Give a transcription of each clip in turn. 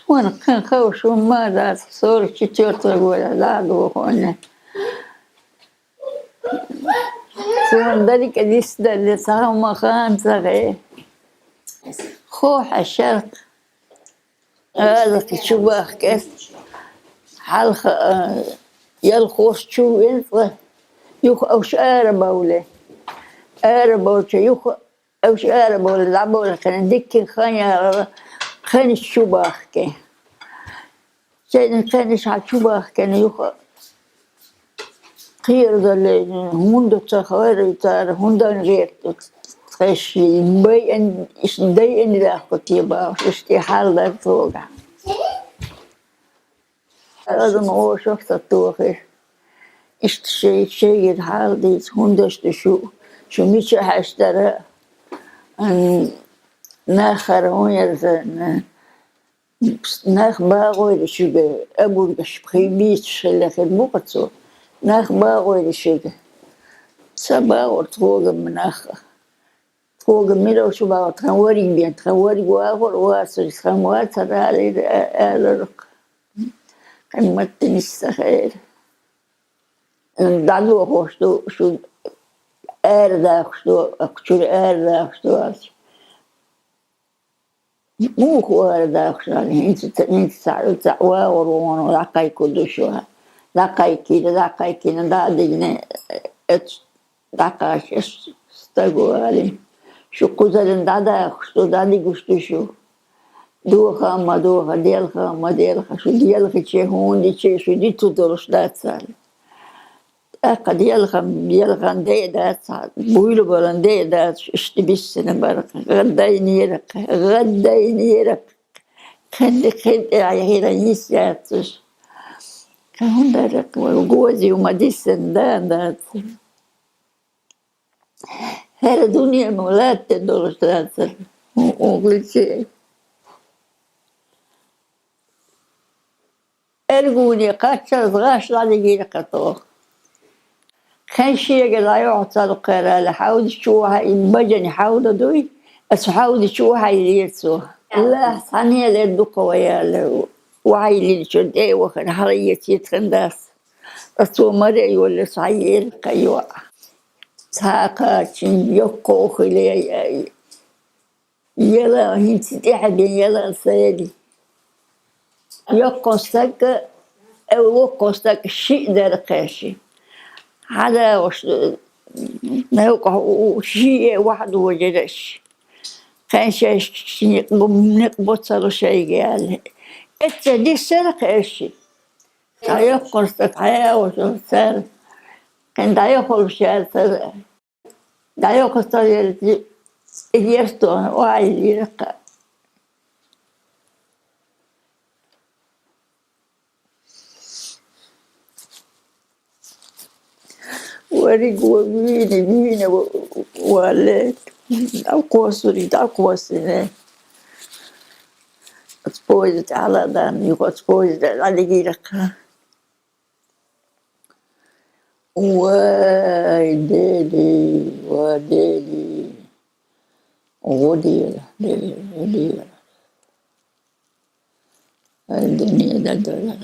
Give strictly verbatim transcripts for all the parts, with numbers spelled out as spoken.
Вон кхин ховш ву ма дац, сорок четвёртого года дӀа а дохо вайна. Суна деррига а дицдалле, цхьа хӀума хана ца гӀе. Хо хьаьшарх, гӀазакхи чу бахкар. Хьалха, а, ялхош чу вен цкъа, юха уж ара бовле. Ара бовлча юха уж ара бовле, дӀабовле кхин дикка хан яьлар, кхин чу бахкар. Шайна кхаьннаш хьа чу бахкана юха кхерадалле, хӀунда ца хойра цара, хӀунда гӀерта тхаьш, байъан, иш дайъан яхку те бахаш, иштта хьал дар тхога. Адам гӀошах ца тохира. Иштта шай, шайгара хьал дийца, хӀунда аша шу, шу мича хьаьшдара, ан, нахара хӀун ярзана. Нах багӀойра шуьга, обургаш пхи бийцаш хилла хир бу-кх цо. Нах багӀойра шуьга. Ца багӀора тхога-м нах. Тхога мила чу багӀора, тхан верриг бен, тхан верриг вагӀур вацар, тхан вацар алийра, а-, аларах. Кхин маттанаш ца хайра. ДӀадохуш ду, шу арадахуш ду, акх чуьра арадахуш ду аьлча. Муха вара дахаш, хӀинца ца, хӀинца ца, ца вагӀур вон, дӀакхайкур ду шу. ДӀакхайкийна, дӀакхайкийна, дӀа а дигна, эц дӀакхача, эс стаг вали. Шу кхузаран дӀадахаш ду, дӀадигуш ду шу. Доха а ма доха, делха а ма делха, шу делхаче, хӀунда диче, шу дицу долуш дац аьлла. ТӀаккха делхан, делхан де а дац, буйла балан де а дац, иштта биссина бара. ГӀаддайнера, гӀаддайнера. Кхин, кхин тӀе айхира йис яцаш. ХӀунда гози ма диссина да а дац. ХӀара дуьне ма латте долуш дац. Угличи. Эргуне кхаччалц гӀаш дӀадигира-кха тхо. Кхин шега дӀайохьу ца дукхара аьлла, хьаудачу вахьа и бажани хьауда дуй, аса хьаудачу вахьа и лецо. Аллахь, цхьанне лер дукха ваяла, вахьа и лилчур тӀе а вахана, хьала ецийта хин дац. Аса цо маре а йолла, цхьа ера-кха йоӀ. Цхьа кхаччалц йоккхо хиле, Яла хӀинца тӀехьа бен яла сайри. Йоккхо стаг а, э, воккхо стаг а шиъ дара кхаьши. ХьадагӀаш, э, навкъа у-, у-, шиъ э вахьа дожараш. Кхаьшаш никъ бу-, никъ буцалу шайга аьлла. Эцца диссара кхаьши. Цхьа йоккхо стаг хьаяхӀуш цара. Кхин дӀаяхалуш яра цара. ДӀайохуш ца велча, и дерш тоьхна, охьайиллира-кха. Верриг а вийна, вийна валле, дӀакхоссург дӀакхоссийна. Оцу поезда тӀе хьала а даьнна, юха оцу поезда дӀадигира-кха. Вай, Дели, ва Дели. ГӀо дела, Дели, гӀо дела. Ай, дуьне дан дара.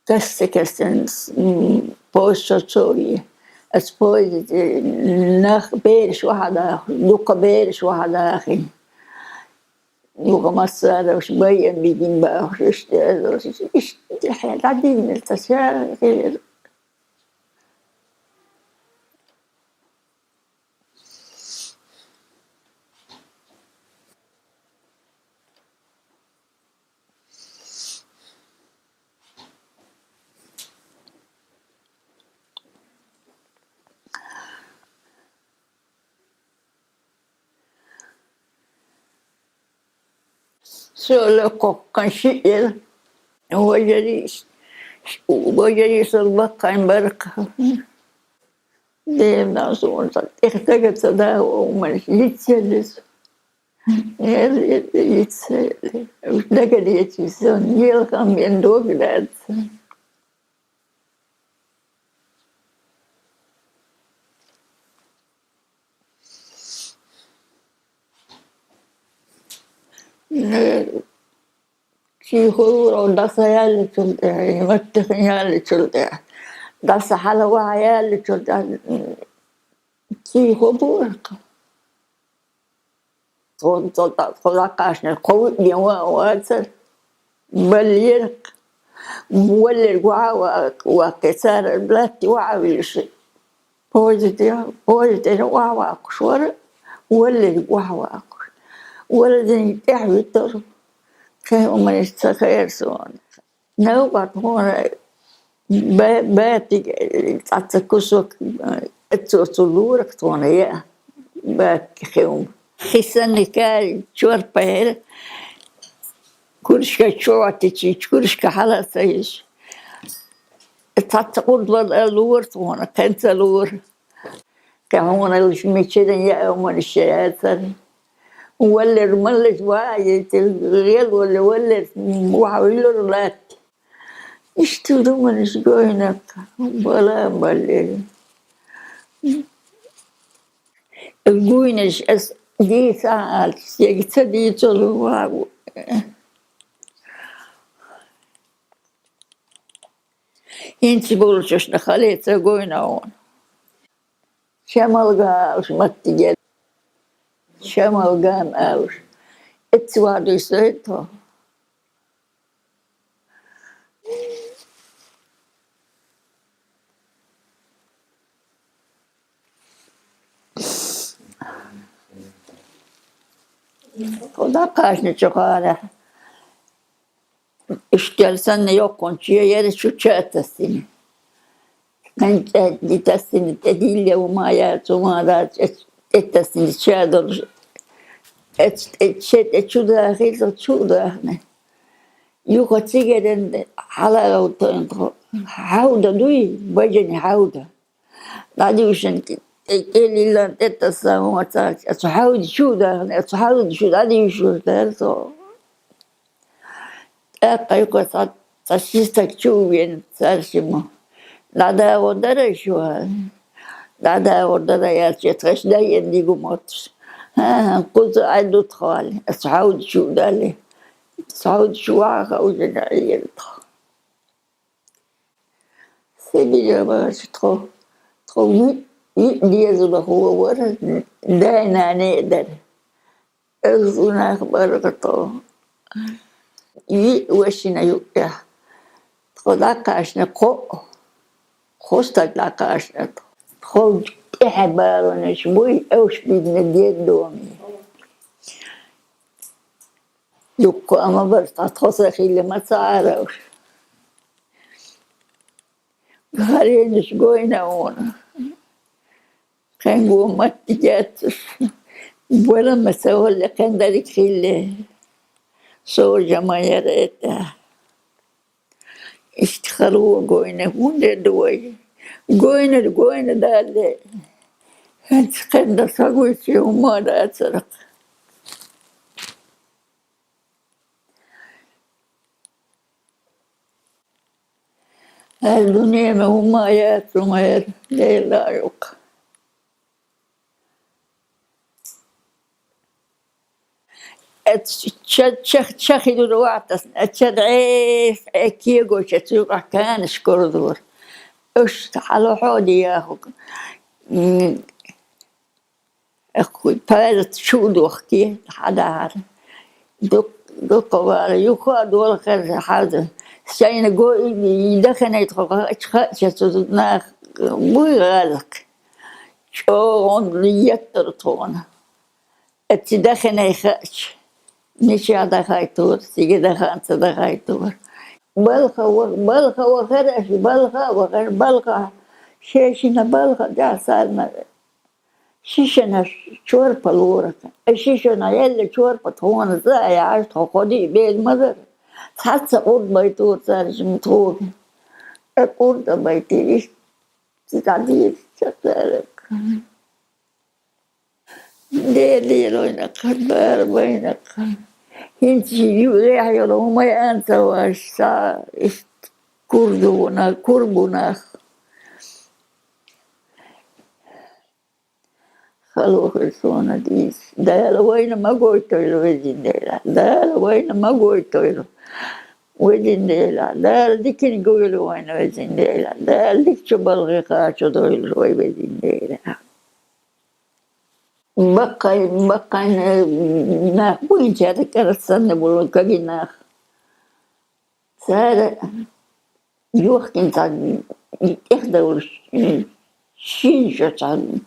Касса-кассанас, м, поезд шо ца ве. Ас поезд, э, нах бераш вахьа даха, дукха бераш вахьа дахи. Юха массара уьш байъан бигина бахуш, иштта, иштта хье дӀадийна ца ша хилира. Со лакхоккхан шиъ яра. Важарий, важарий со лакхайн бара-кха. Дем дан суна ца тӀех дага ца даха, хӀуманаш йицъеллис. Эл, эл, йицъелли. Дага дечи сон, елхан бен дог дац. Э, чихура даса яллачул тӀехьа, маттахъин яллачул тӀехьа, даса хьала ваха яллачул тӀехьа, чиху буракъ. Тхо, тхо, тхо дӀакхаьчна, кхо виъ ден ва-, вацар, баллерах, валлерг ваха ва-, ваккхи цара латти ваха вилуш. Поезде, поездера ваха ваккхуш вара, валлерг ваха ваккхуш. Валлердин тӀехьа витар, кхин хӀуманаш ца хера сона. Навкъа тхона ба-, батиг, цхьацца кусок, э, эццо цу лурах тхона я, батиг хиум. Хи санна кари чорпа яра, куршка чу оттичи, куршка хьала ца йиш. Цхьацца къурд вала лур тхона, кхин ца лур. Кхин хьона лиш мичира я, хӀуманаш яцар. Валлер маллаш ва, я тел гӀел валла, валлер ваха вилур латти. Иштта думанаш гойнакъ, бала бале. Гуйнаш ас дийца алц, сега ца дийцалу вагу. ХӀинца болчушна хале ца гойна вон. Шамалга алш маттиге. Шамалган алш. Эцвадуй сайто. Худа кашни чухара. Иштял санна йоккхун чия яра чу чатасини. Кхин чӀаьдди тасина, тӀедилле у ма яц, у ма дац, эц-, тӀетасина чадалуш. Эц-, тӀе-, че тӀе чу дахийла, чу дахна. Юха цигаран хьалаалта тхо. Хьавда дуй, бажани хьавда. ДӀадуьйшан тӀе-, тӀе-, кӀелилла тӀетаса, у ма царч. Эцу хьавда чу дахна, эцу хьавда чу дӀадуьйшуш дара со. ТӀаккха юха цхьа, цхьа ши стаг чу вена царшима. ДӀадагӀо дара шу? ДӀадагӀо дара яц, че тхаш дайен дигу мотташ. ХӀа-хӀа, кхуза Ӏай ду тхо али. Ас хьавда чу дали. Ас хьавда чу ваха уже дӀаен тхо. Сибире вач тхо. Тхо ви-, ви-, дезула хӀума вара, дай-нане дара. Эгзу нах баргӀато. И вешина юкъя. Тхо дӀакхаьчна кхо. Кхо стаг дӀакхаьчна тхо. Тхо тӀехьа баланаш буй, эвш бидна дед доми. Дуккха ама барта тхо са хилла ма ца Ӏаравш. Гаренаш гойна вона. Кхен гу матти гетташ. Бара ма са валла кхен дарик хилла. Со жама яра это. Иштта хало гойна, хӀунда ду вай? Гойна, гойна дале. ХӀанз кхен да сагуйчи хӀума дацарах. Эр дунена хӀума яц, хӀума эр, Дела юкъ. Эт ча-, ча-, чахидур ватас, эт ча дӀе, э, кегоча цуьра канаш кордур. Уж хьалохьо дияху. М, Эхуй, пазат чу дохке, хьадагӀар. Дукъ-, дукъавара, юха а дола хеза хьаза. Сайна го и, и даханай тхо ха-, хаъча цу нах буй гӀалакх. ЧӀогӀун еттар тхона. Эци даханай хаъча. Мича дахай тур, цига даханца дахай тур. Балха ва-, балха вахар аш, балха вахар, балха. Шешина балха дясарна. Шишана чорпа лорак. Э, шишана елла чорпа тхона за а яш тхо ходи бед мазар. Цаца урд байтур царжим тхога. Э, урда байтириш. Цитадир царак. Дели лойна кхар, бар байна кхар. ХӀинца ю-, рехь йола хӀумай анца ваш са, ишт курдуна, курбунах. Халохир сона дийс. Дала вайна ма гойтойла, везин Дела. Дала вайна ма гойтойла, везин Дела. Дала дикин гуйла вайна, везин Дела. Дала дик чу балгъи кхачу дойла вай, везин Дела. Баккай, баккай, э, нах буинчар карасанна булун каги нах. Сара юхкин цан тӀехдавлу шин жо цан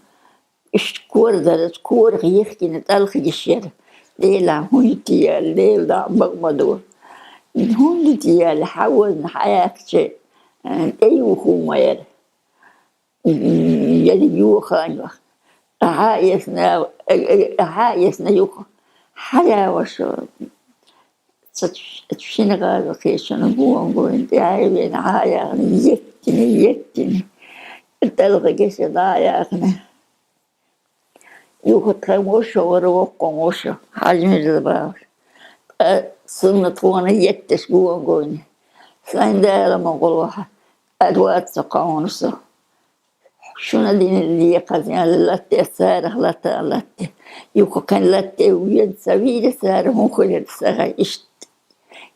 ишт кор дарас, корах йихкина тӀалхигиш яра. Дела хӀунти ял, Дела да багмаду. ХӀунти ял, хьавазна хьаяхче, э, тӀеюху ма яра. Яли юха нах. Хьаэсна, хьаэсна юха. Хьаява шо. Ца шина газа кхешана гуон гуон тӀяйвен хьаяхна, еттина, еттина. ТӀалгъа геша даяхна. Юха тхан воша вара, воккъон воша, Хьажмирза баба. Ткъа сунна тхона етташ гуон гуйна. Сайн Дала ма гӀолваха, ад вац со кхауна со. Шуна дина лекхазин латте, сарах лата латте. Юха кан латте вен ца вири сара, хӀун хулир сара ишт.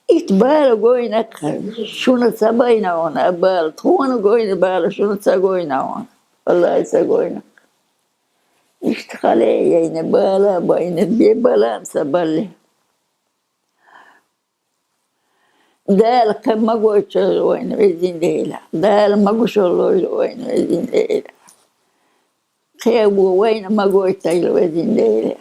Ит бала гойна кхан, шуна ца байна вона, а бала тхона гойна, бала шуна ца гойна вона. Валлай, ца гойна. Ишт хале яйна бала байна, бе балам са балли. Дала кхе ма гойчойла вайна, везин Дела. Дала ма гушойла вайна, везин Дела. Кхе ву вайна ма гойтайла, везин Дела.